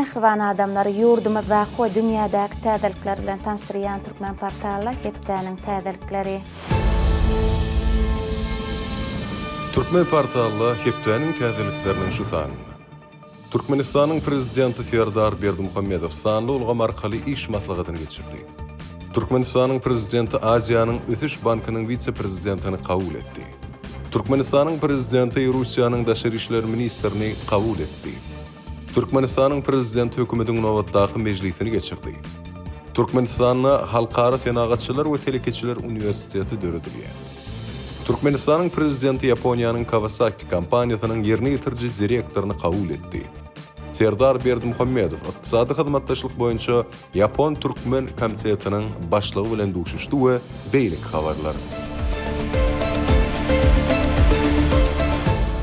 Mähriban adamlar, ýurdumyzdaky we dünýädäki täzelikler bilen tanyşdyrýan Türkmenportalda hepdäniň täzelikleri. Türkmenportalda hepdäniň täzelikleriniň şu sanynda. Türkmenistanyň Prezidenti Serdar Berdimuhamedow sanly ulgam arkaly iş maslahatyny geçirdi. Türkmenistanyň Prezidenti Aziýanyň Ösüş bankynyň wise-prezidentini kabul etdi. Türkmenistanyň Prezidenti Russiýanyň daşary işler ministrini kabul etdi. Türkmenistanyň Prezidenti Hökümetiň nobatdaky mejlisini geçirdi. Türkmenistanda Halkara senagatçylar we telekeçiler uniwersiteti döredilýär. Türkmenistanyň Prezidenti Ýaponiýanyň Kawasaki kompaniýasynyň ýerine ýetiriji direktoryny kabul etdi. Serdar Berdimuhamedow Ykdysady hyzmatdaşlyk boýunça Ýapon-türkmen komitetiniň başlygy bilen duşuşdy we beýleki habarlar.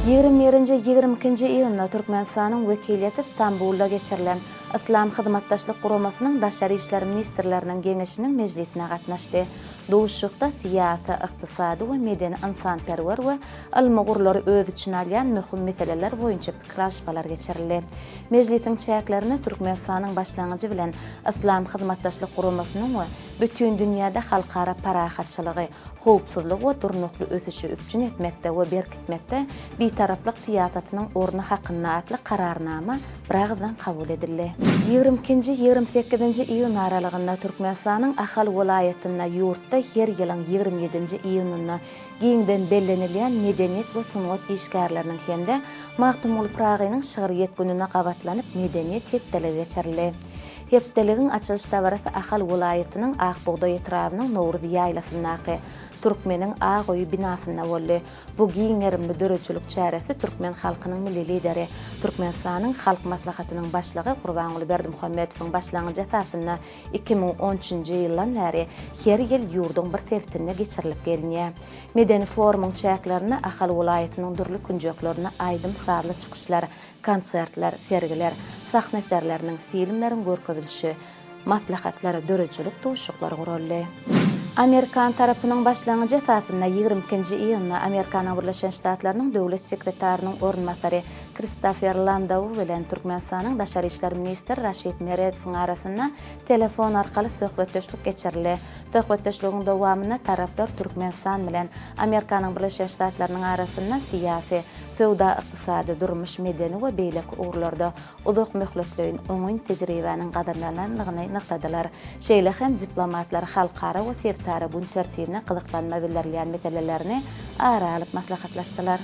21-nji, 22-nji iýunda Türkmenistanyň wekiliýeti Stambulda geçirilen Yslam Hyzmatdaşlyk Guramasynyň Daşary işler ministrleriniň geňeşiniň mejlisine gatnaşdy. Duşuşykda syýasy, ykdysady we medeni-ynsanperwer we ylmy ugurlary öz içine alýan möhüm meseleler boýunça pikir alyşmalar geçirildi. Mejlisiň çäklerinde Türkmenistanyň başlangyjy bilen Yslam Hyzmatdaşlyk Guramasynyň we bütin dünýäde halkara parahatçylygy, howpsuzlygy we durnukly ösüşi üpjün etmekde we berkitmekde Bitaraplyk syýasatynyň orny hakynda atly Kararnama biragyzdan kabul edildi. 22-nji, 28-nji iýun aralygynda Türkmenistanyň Ahal welaýatynda ýurtda her ýylyň 27-nji iýunynda giňden bellenilýän Medeniýet we sungat işgärleriniň hem-de Magtymguly Pyragynyň şygryýet gününe gabatlanyp Medeniýet hepdeligi geçirildi. Hepdeligiň açylyş dabarasy Ahal welaýatynyň Ak bugdaý etrabynyň Nowruz ýaýlasyndaky Türkmeniň ak öýi binasynda boldy. Bu giň gerimli döredijilik çäresi türkmen halkynyň Milli Lideri, Türkmenistanyň Halk Maslahatynyň Başlygy Gurbanguly Berdimuhamedowyň başlangyjy esasynda 2013-nji ýyldan bäri her ýyl ýurduň bir sebitinde geçirilip gelinýär. Medeni forumyň çäklerinde Ahal welaýatynyň dürli künjeklerinde aýdym-sazly çykyşlar, konsertler, sergiler, sahna eserleriniň, filmleriň görkezilişi, maslahatlar, döredijilik duşuşyklary guraldy. Amerikan tarapynyň başlangyjy esasynda 22-nji iýunda Amerikanyň Birleşen Ştatlarynyň Döwlet sekretarynyň orunbasary Kristofer Landau bilen Türkmenistanyň daşary işler ministri Raşid Meredowyň arasynda telefon arkaly söhbetdeşlik geçirildi. Söhbetdeşligiň dowamynda taraplar Türkmenistan bilen Amerikanyň Birleşen Ştatlarynyň arasynda syýasy, söwda-ykdysady, durmuş-medeni we beýleki ugurlarda uzak möhletleýin oňyn tejribäniň gazanylandygyny nygtadylar. Şeýle hem diplomatlar halkara we sebitara gün tertibine gyzyklanma bildirilýän meselelerini ara alyp maslahatlaşdylar.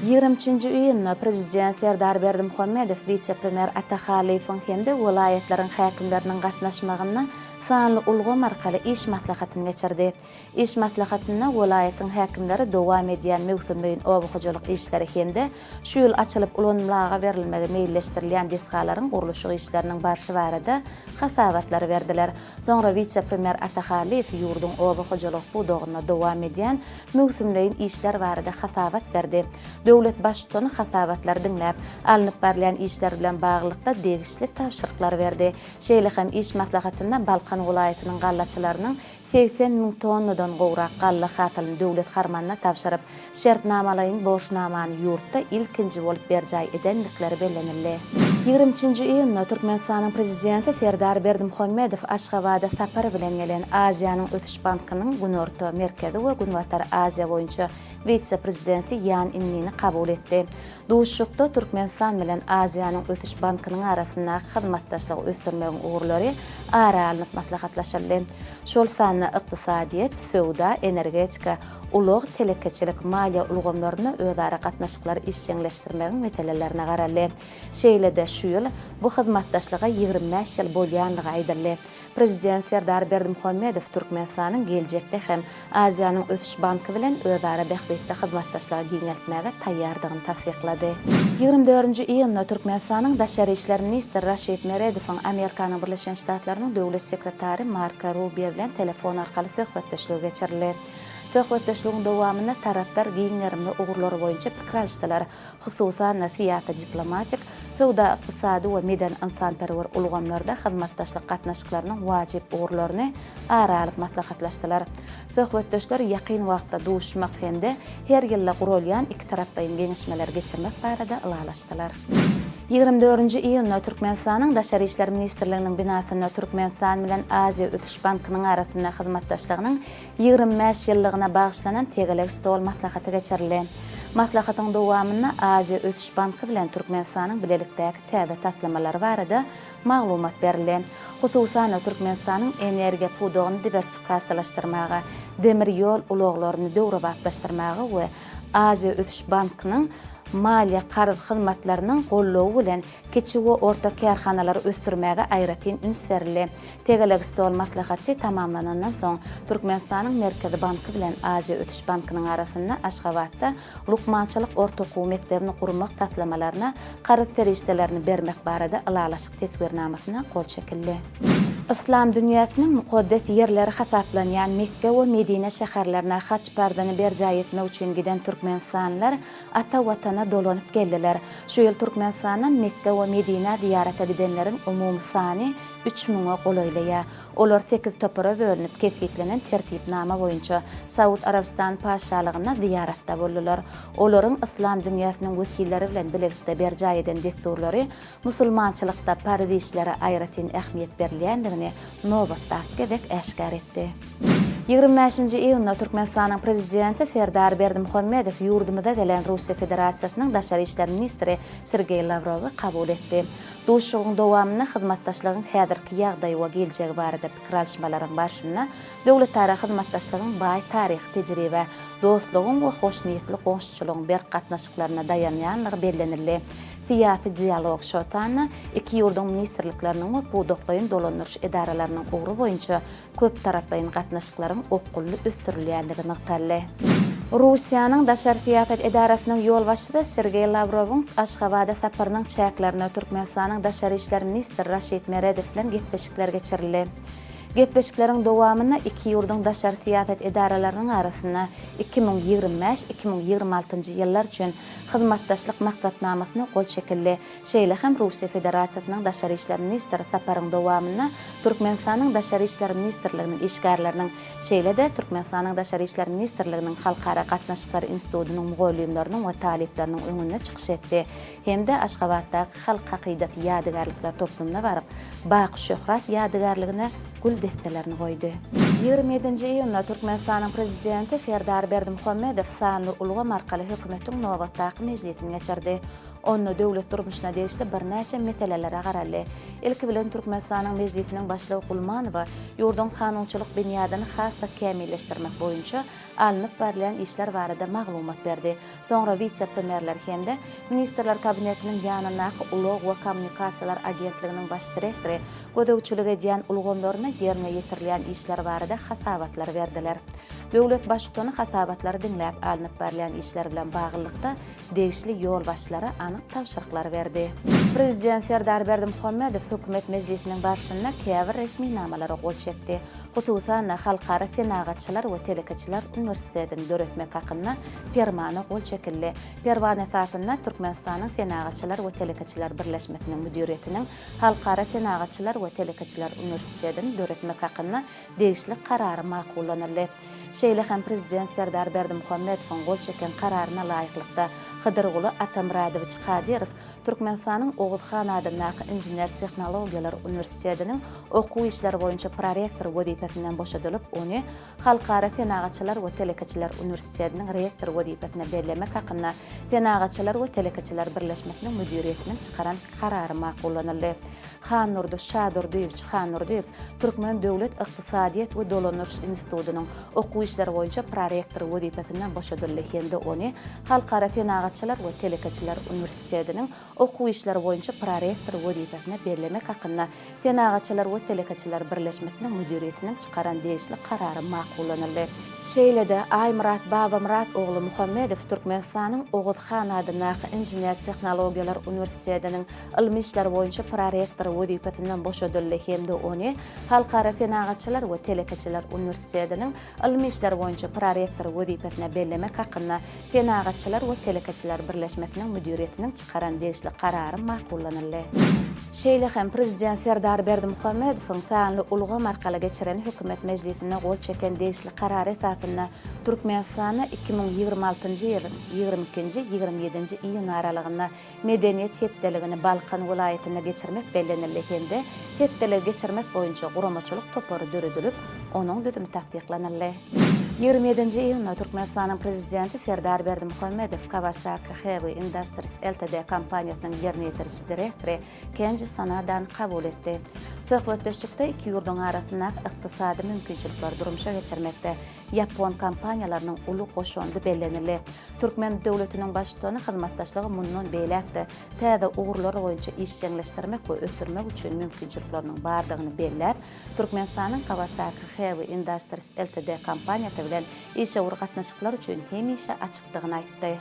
23-nji iýunda Prezident Serdar Berdimuhamedow wise-premýer Ata Halyýewiň hem-de welaýatlaryň häkimleriniň gatnaşmagynda sanly ulgam arkaly iş maslahatyny geçirdi. Iş maslahatynda welaýatyň häkimleri dowam edýän möwsümleýin oba hojalyk işleri hem-de şu ýyl açylyp ulanylmaga berilmegi meýilleşdirilýän desgalaryň gurluşyk işleriniň barşy barada hasabatlary berdiler. Soňra wise-premýer Ata Hallyýew ýurduň oba hojalygy pudagynda dowam edýän möwsümleýin işler barada hasabat berdi. Döwlet Baştutany hasabatlary diňläp, alnyp barylýan işler bilen baglylykda degişli tabşyryklary berdi. Şeýle hem iş maslahatynda Balkan welaýatynyň gallaçylarynyň 80 mün tonnadan gowrak galla hasylyny döwlet harmanyna tabşyryp, şertnamalaýyn borçnamany ýurtda ilkinji bolup berjaý edendikleri bellenildi. 23-nji iýunda Türkmenistanyň Prezidenti Serdar Berdimuhamedow Aşgabada sapar bilen gelen Aziýanyň Ösüş bankynyň Günorta, Merkezi we Günbatar Aziýa boýunça wise-prezidenti Ýan Inmini kabul etdi. Duşuşykda Türkmenistan bilen Aziýanyň Ösüş bankynyň arasyndaky hyzmatdaşlygy ösdürmegiň ugurlary ara alnyp maslahatlaşyldy. Şol sanda ykdysadyýet, söwda, energetika, ulag, telekeçilik, maliýe ulgamlarynda özara gatnaşyklary işjeňleşdirmegiň meselelerine garaldy. Şeýle-de şu ýyl bu hyzmatdaşlyga 25 ýyl bolýandygy aýdyldy. Prezident Serdar Berdimuhamedow Türkmenistanyň geljekde hem Aziýanyň Ösüş banky bilen özara bähbitli hyzmatdaşlygy giňeltmäge taýýardygyny tassyklady. 24-nji iýunda Türkmenistanyň daşary işler ministri Raşid Meredowyň Amerikanyň Birleşen Ştatlarynyň Döwlet sekretary Marko Rubio bilen telefon arkaly söhbetdeşligi geçirildi. Söhbetdeşligiň dowamynda taraplar giň gerimli ugurlar boýunça pikir alyşdylar. Hususan-da, syýasy-diplomatik, söwda-ykdysady we medeni-ynsanperwer ulgamlarda hyzmatdaşlyk gatnaşyklarynyň wajyp ugurlaryny ara alyp maslahatlaşdylar. Söhbetdeşler ýakyn wagtda duşmak hem-de her ýylda guralýan ikitaraplaýyn geňeşmeleri geçirmek barada ylalaşdylar. Ýigrimi dördünji iýunda Türkmenistanyň Daşary işler ministrliginiň binasynda Türkmenistan bilen Aziýa ösüş bankynyň arasynda hyzmatdaşlygynyň 25 ýyllygyna bagyşlanan tegelek stol maslahaty geçirildi. Maslahatyň dowamynda Aziýa ösüş banky bilen Türkmenistanyň bilelikdäki täze taslamalary barada maglumat berildi. Hususan-da, Türkmenistanyň energiýa pudagyny diwersifikasiýalaşdyrmaga, demir ýol ulaglaryny döwrebaplaşdyrmaga we Aziýa ösüş bankynyň maliýe-karz hyzmatlarynyň goldawy bilen kiçi we orta kärhanalary ösdürmäge aýratyn üns berildi. Tegelek stol maslahaty tamamlanandan soň, Türkmenistanyň Merkezi banky bilen Aziýa ösüş bankynyň arasynda Aşgabatda lukmançylyk orta okuw mekdebini gurmak taslamalaryna karz serişdelerini bermek barada ylalaşyk teswirnamasyna gol çekildi. Yslam dünýäsiniň mukaddes ýerleri hasaplanýan Mekge we Medine şäherlerine haç parzyny berjaý etmek üçin giden türkmenistanlylar ata Watana dolanyp geldiler. Şu ýyl Türkmenistandan Mekge we Medinä zyýarata gidenleriň umumy sany üç müňe golaýlaýar. Olar sekiz topara bölünip, kesgitlenen tertipnama boýunça Saud Arabystany Patyşalygynda zyýaratda boldular. Olaryň yslam dünýäsiniň wekilleri bilen bilelikde berjaý eden dessurlary musulmançylykda parz işlere aýratyn ähmiýet berilýändigini nobatdaky gezek äşgär etdi. 25-nji iýunda Türkmenistanyň Prezidenti Serdar Berdimuhamedow ýurdumyza gelen Russiýa Federasiýasynyň daşary işler ministri Sergeý Lawrowy kabul etdi. Duşuşygyň dowamynda hyzmatdaşlygyň häzirki ýagdaýy we geljegi barada pikir alyşmalaryň barşynda döwletara hyzmatdaşlygyň baý taryhy tejribä, dostlugyň we hoşniýetli goňşuçylygyň berk gatnaşyklaryna daýanýanlygy bellenildi. Syýasy dialog, şol sanda iki ýurduň ministrlikleriniň we pudaklaýyn dolandyryş edaralarynyň ugry boýunça köptaraplaýyn gatnaşyklaryň okgunly ösdürilýändigi nygtaldy. Russiýanyň daşary syýasat edarasynyň ýolbaşçysy Sergeý Lawrowyň Aşgabada saparynyň çäklerinde Türkmenistanyň daşary işler ministri Raşid Meredow bilen gepleşikler geçirildi. Gepleşikleriň dowamynda iki ýurduň daşary syýasat edaralarynyň arasynda 2025, 2026 ýyllar üçin hyzmatdaşlyk maksatnamasyna gol çekildi. Şeýle hem Russiýa Federasiýasynyň Daşary işler ministri saparyň dowamynda Türkmenistanyň Daşary işler ministrliginiň işgärleriniň, şeýle-de Türkmenistanyň Daşary işler ministrliginiň Halkara gatnaşyklary institutynyň mugallymlarynyň we talyplarynyň öňünde çykyş etdi hem-de Aşgabatdaky Halk hakydasy ýadygärlikler toplumyna baryp, Baky şöhrat ýadygärligine gül desselerini goýdy. 27-nji iýunda Türkmenistanyň Prezidenti Serdar Berdimuhamedow sanly ulgam arkaly Hökümetiň nobatdaky mejlisini geçirdi. Onda döwlet durmuşyna degişli birnäçe meselelere garaldy. Ilki bilen Türkmenistanyň Mejlisiniň Başlygy Gulmanowa ýurduň kanunçylyk binýadyny has-da kämilleşdirmek boýunça alnyp barylýan işler barada maglumat berdi. Soňra wise-premýerler hem-de Ministrler Kabinetiniň ýanyndaky Ulag we kommunikasiýalar agentliginiň baş direktory gözegçilik edýän ulgamlarynda ýerine ýetirilýän işler barada hasabatlary berdiler. Döwlet Baştutany hasabatlary diňläp, alnyp barylýan işler bilen baglylykda degişli ýolbaşçylara anyk tabşyryklary berdi. Prezident Serdar Berdimuhamedow Hökümet mejlisiniň barşynda käbir resminamalara gol çekdi. Hususan-da, Halkara senagatçylar we telekeçiler uniwersitetini döretmek hakynda Permana gol çekildi. Perman esasynda Türkmenistanyň Senagatçylar we telekeçiler birleşmesiniň müdiriýetiniň Halkara senagatçylar we telekeçiler uniwersitetini döretmek hakynda degişli Karary makullanyldy. Şeýle hem Prezident Serdar Berdimuhamedowyň gol çeken Kararyna laýyklykda, Hydyrguly Atamyradowiç Kadyrow Türkmenistanyň Oguz han adyndaky Inžener-tehnologiýalar uniwersitetiniň okuw işleri boýunça prorektory wezipesinden boşadylyp, ony Halkara senagatçylar we telekeçiler uniwersitetiniň rektory wezipesine bellemek hakynda Senagatçylar we telekeçiler birleşmesiniň müdiriýetiniň çykaran Karary makullanyldy. Handurdy Şadurdyýewiç Handurdyýew Türkmen döwlet ykdysadyýet we dolandyryş institutynyň okuw işleri boýunça prorektory wezipesinden boşadyldy hem-de ony Halkara senagatçylar we telekeçiler uniwersitetiniň okuw işleri boýunça prorektory wezipesine bellemek hakynda Senagatçylar we telekeçiler birleşmesiniň müdiriýetiniň çykaran degişli Karary makullanyldy. Şeýle-de, Aýmyrat Babamyrat ogly Muhammedow Türkmenistanyň Oguz han adyndaky Inžener-tehnologiýalar uniwersitetiniň ylmy işler boýunça prorektory wezipesinden boşadyldy hem-de ony Halkara senagatçylar we telekeçiler uniwersitetiniň ylmy işler boýunça prorektory wezipesine bellemek hakynda Senagatçylar we telekeçiler birleşmesiniň müdiriýetiniň çykaran degişli Karary makullanyldy. Şeýle hem Prezident Serdar Berdimuhamedowyň sanly ulgam arkaly geçiren Hökümet mejlisinde gol çeken degişli Karary esasynda Türkmenistanda 2026-njy ýylyň 22-nji, 27-nji iýun aralygynda Medeniýet hepdeligini Balkan welaýatynda geçirmek bellenildi hem-de hepdeligi geçirmek boýunça guramaçylyk topary döredilip, onuň düzümi tassyklanyldy. 27-nji iýunda Türkmenistanyň Prezidenti Serdar Berdimuhamedow Kawasaki Heavy Industries Ltd kompaniýasynyň ýerine ýetiriji direktory Kenji Sanadany kabul etdi. Söhbetdeşlikde iki ýurduň arasyndaky ykdysady mümkinçilikleri durmuşa geçirmekde ýapon kompaniýalarynyň uly goşandy bellenildi. Türkmen döwletiniň Baştutany hyzmatdaşlygy mundan beýläk-de täze ugurlar boýunça işjeňleşdirmek we ösdürmek üçin mümkinçilikleriniň bardygyny belläp, Türkmenistanyň Kawasaki Heavy Industries Ltd kompaniýasy bilen işewür gatnaşyklar üçin hemişe açykdygyny aýtdy.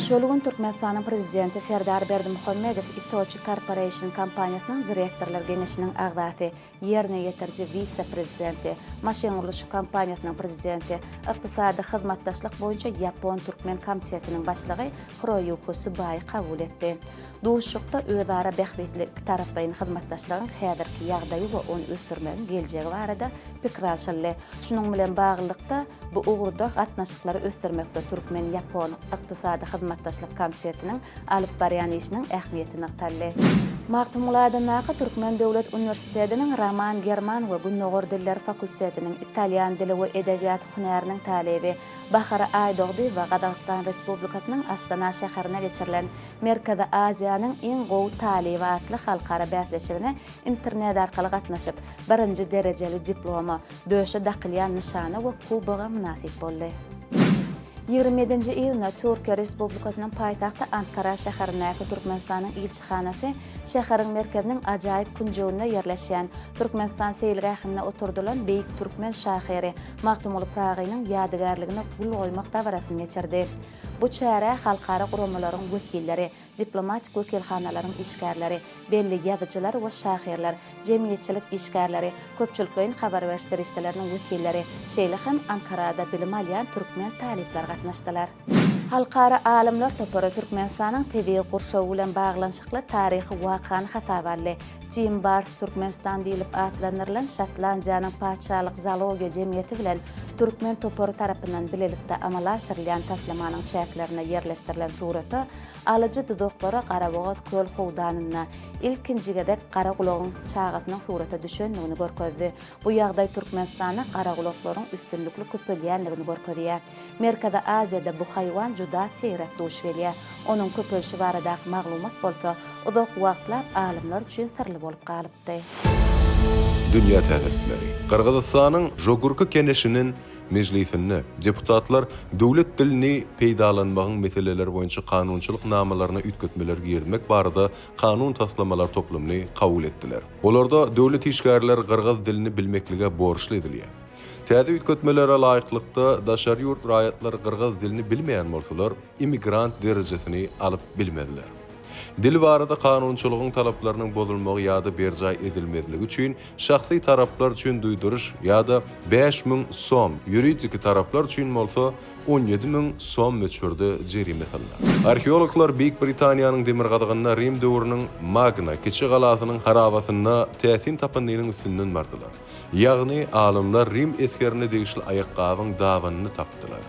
Şol gün Türkmenistanyň Prezidenti Serdar Berdimuhamedow Itochu Corporation kompaniýasynyň direktorlar geňeşiniň agzasy, ýerine ýetiriji wise-prezidenti, maşyngurluşyk kompaniýasynyň prezidenti, ykdysady hyzmatdaşlyk boýunça ýapon-türkmen komitetiniň başlygy Hiroýuki Subaýy kabul etdi. Duşuşykda özara bähbitli ikitaraplaýyn hyzmatdaşlygyň häzirki ýagdaýy we ony ösdürmegiň geljegi barada pikir alşyldy. Şunuň bilen baglylykda, bu ugurda gatnaşyklary ösdürmekde türkmen-ýapon ykdysady hyzmatdaşlyk komitetiniň alyp barýan işiniň ähmiýeti nygtaldy. Magtymguly adyndaky Türkmen döwlet uniwersitetiniň roman-german we gündogar dilleri fakultetiniň italýan dili we edebiýaty hünäriniň talyby Bahar Aýdogdyýewa Gazagystan Respublikasynyň Astana şäherinde geçirilen Merkezi Aziýanyň iň gowy talyby atly halkara bäsleşigine internet arkaly gatnaşyp, birinji derejeli diploma, döşe dakylýan nyşana we kuboga mynasyp boldy. 27-nji iýunda Türkiýe Respublikasynyň paýtagty Ankara şäherindäki Türkmenistanyň ilçihanasy şäheriň merkeziniň ajaýyp künjeginde ýerleşýän Türkmenistan seýilgähinde oturdylan beýik türkmen şahyry Magtymguly Pyragynyň ýadygärligine gül goýmak dabarasyny geçirdi. Bu çärä halkara guramalaryň wekilleri, diplomatik wekilhanalaryň işgärleri, belli ýazyjylar we şahyrlar, jemgyýetçilik işgärleri, köpçülikleýin habar beriş serişdeleriniň wekilleri, şeýle hem Ankarada bilim alýan türkmen talyplary gatnaşdylar. Halkara alymlar topary Türkmenistanyň tebigy gurşawy bilen baglanyşykly taryhy wakany hasaba aldy. Tim Bars Türkmenistan diýlip atlandyrylan Şotlandiýanyň Patyşalyk zoologiýa jemgyýeti bilen türkmen topary tarapyndan bilelikde amala aşyrylýan taslamanyň çäklerinde ýerleşdirilen surata alyjy duzaklara Garabogaz köl howdanynda ilkinji gezek garagulagyň çagasynyň surata düşendigini görkezdi. Bu ýagdaý Türkmenistanda garagulaklaryň üstünlikli köpelýändigini görkezýär. Merkezi Aziýada bu haýwan juda seýrek duş gelýär. Onuň köpelişi baradaky maglumat bolsa uzak wagtlap alymlar üçin syrly bolup galypdy. Dünýä täzelikleri. Gyrgyzystanyň Žogurky Keneşiniň mejlisinde deputatlar döwlet dilini peýdalanmagyň meseleleri boýunça kanunçylyk namalaryna üýtgetmeler girizmek barada kanun taslamalar toplumyny kabul etdiler. Olarda döwlet işgärleri gyrgyz dilini bilmeklige borçly edilýär. Täze üýtgetmelere laýyklykda, daşary ýurt raýatlary gyrgyz dilini bilmeýän bolsalar, immigrant derejesini alyp bilmezler. Dil barada kanunçylygyň talaplarynyň bozulmagy ýa-da berjaý edilmezligi üçin şahsy taraplar üçin duýduryş ýa-da 5000 som, ýuridiki taraplar üçin bolsa 17 000 som möçberde jerime salnar. Arheologlar Beýik Britaniýanyň demirgazygynda Rim döwrüniň Magna kiçi galasynyň harabasynda täsin tapyndynyň üstünden bardylar. Ýagny alymlar rim esgerine degişli aýakgabyň dabanyny tapdylar.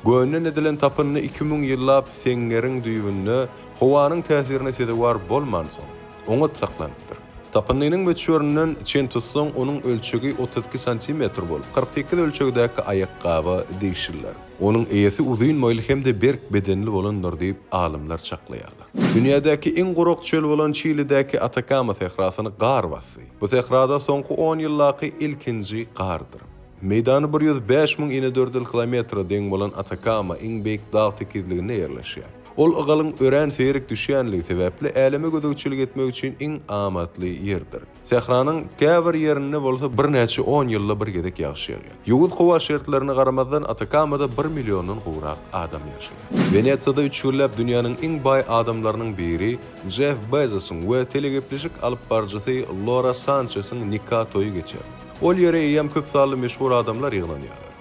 Gönden edilen tapyndy 2000 ýyllap seňňeriň düýbünde howanyň täsirine sezewar bolmansoň, oňat saklanypdyr. Tapyndynyň möçberinden çen tutsaň, onuň ölçegi 32 santimetr bolup, 48 ölçegdäki aýakgaba degişlidir. Onuň eýesi uzyn boýly hem-de berk bedenli bolandyr diýip, alymlar çaklaýarlar. Dünýädäki iň gurak çöl bolan Çilidäki Atakama sährasyny gar basdy. Bu sährada soňky on ýyldaky ilkinji gardyr. Meýdany 105 000 inedördül kilometre deň bolan Atakama iň beýik dag tekizliginde ýerleşýär. Ol ygalyň örän seýrek düşýänligi sebäpli äleme gözegçilik etmek üçin iň amatly ýerdir. Sähranyň käbir ýerinde bolsa birnäçe on ýylda bir gezek ýagyş ýagýar. Ýowuz howa şertlerine garamazdan Atakamada bir milliondan gowrak adam ýaşaýar. Wenesiýada üç günläp dünýäniň iň baý adamlarynyň biri Jeff Bezosyň we telegepleşik alypbaryjysy Lora Sançesiň nika toýy geçer. Ol ýere eýýäm köp sanly meşhur adamlar ýygnanýarlar.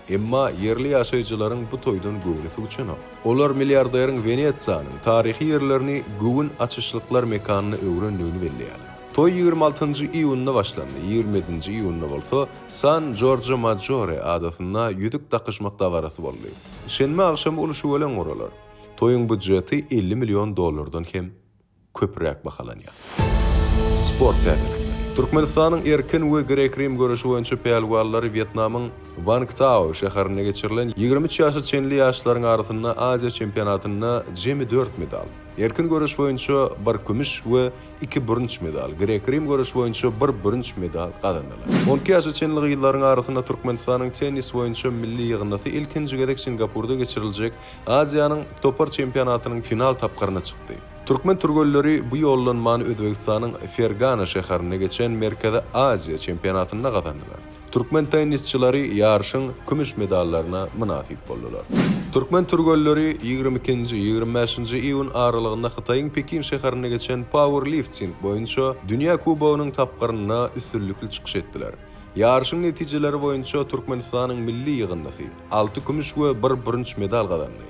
Emma ýerli ýaşaýjylaryň bu toýdan göwni suwçanok. Olar milliarderiň Wenesiýanyň taryhy ýerlerini göwün açyşlyklar mekanyna öwrendigini belleýärler. Toý 26 njy iýunda başlandy, 27 nji iýunda bolsa San Jorjo Majore adasynda ýüzük dakyşmak dabarasy boldy. Şenbe agşamy uly şüweleň guralar. Toýuň býujeti 50 million dollardan hem köpräk bahalanýar. Sport täzelikleri. Türkmenistanyň erkin we grek-rim göreşi boýunça pälwanlary Wýetnamyň Wangtao şäherinde geçirilen 23 ýaşa çenli ýaşlaryň arasynda Aziýa çempionatynda jemi dört medal, erkin göreş boýunça bir kümüş we iki bürünç medal, grek-rim göreşi boýunça bir bürünç medal gazandylar. On iki ýaşa çenli gyzlaryň arasynda Türkmenistanyň tennis boýunça milli ýygyndysy ilkinji gezek Singapurda geçiriljek Aziýanyň topar çempionatynyň final tapgyryna çykdy. Türkmen türgenleri bu ýollanmany Özbegistanyň Fergana şäherinde geçen Merkezi Aziýa çempionatynda gazandylar. Türkmen tennisçileri ýaryşyň kümüş medallaryna mynasyp boldular. Türkmen türgenleri 22-nji, 25-nji iýun aralygynda Hytaýyň Pekin şäherinde geçen pauerlifting boýunça Dünýä kubogynyň tapgyrynda üstünlikli çykyş etdiler. Ýaryşyň netijeleri boýunça Türkmenistanyň milli ýygyndysy alty kümüş we bir bürünç medal gazandy.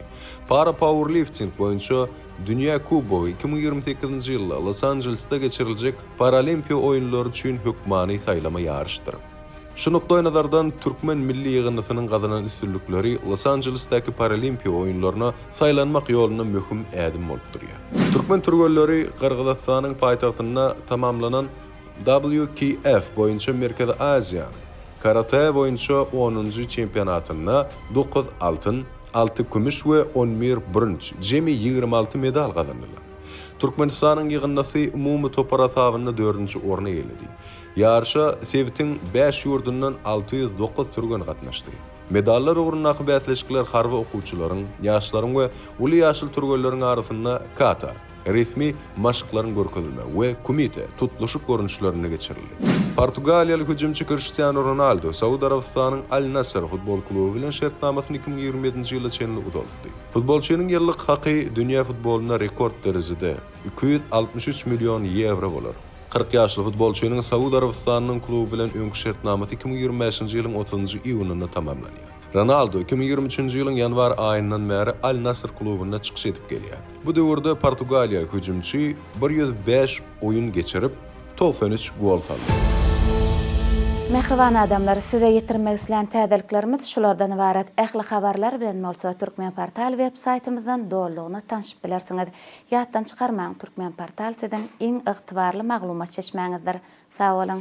Para pauerlifting boýunça Dünýä kubogy 2028-nji ýylda Los-Anjelesde geçiriljek Paralimpiýa oýunlary üçin hökmany saýlama ýaryşdyr. Şu nukdaýnazardan türkmen milli ýygyndysynyň gazanan üstünlikleri Los-Anjelesdäki Paralimpiýa oýunlaryna saýlanmak ýolunda möhüm ädim bolup durýar. Türkmen türgenleri Gyrgyzystanyň paýtagtynda tamamlanan WKF boýunça Merkezi Aziýanyň karate boýunça onunjy çempionatynda dokuz altyn, alty kümüş we on bir bürünç, jemi 26 medal gazandylar. Türkmenistanyň ýygyndysy umumy topar hasabynda dördünji orny eýeledi. Ýaryşa sebitiň bäş ýurdundan 609 türgen gatnaşdy. Medallar ugrundaky bäsleşikler harby okuwçylaryň, ýaşlaryň we uly ýaşly türgenleriň arasynda kata, resmi maşklaryň görkezilmegi we kumite, tutluşyk görnüşlerinde geçirildi. Portugaliýaly hüjümçi Kriştianu Ronaldu Saud Arabystanyň Al-Nassr futbol kluby bilen şertnamasyny 2027-nji ýyla çenli uzaltdy. Futbolçynyň ýyllyk haky dünýä futbolynda rekord derejede, 263 million ýewro bolar. 40 ýaşly futbolçynyň Saud Arabystanynyň kluby bilen öňki şertnamasy 2025-nji ýylyň 30-njy iýunynda tamamlanýar. Ronaldu 2023-nji ýylyň ýanwar aýyndan bäri Al-Nassr klubynda çykyş edip gelýär. Bu döwürde portugaliýaly hüjümçi 105 oýun geçirip, 93 gol saldy. Mähriban adamlar, size ýetirmek islän täzeliklerimiz şulardan ybarat. Ähli habarlar bilen bolsa Turkmenportal web saýtymyzdan dolulygyna tanşyp bilersiňiz. Ýatdan çykarmaň, Turkmenportal siziň iň ygtybarly maglumat çeşmäňizdir. Sag boluň!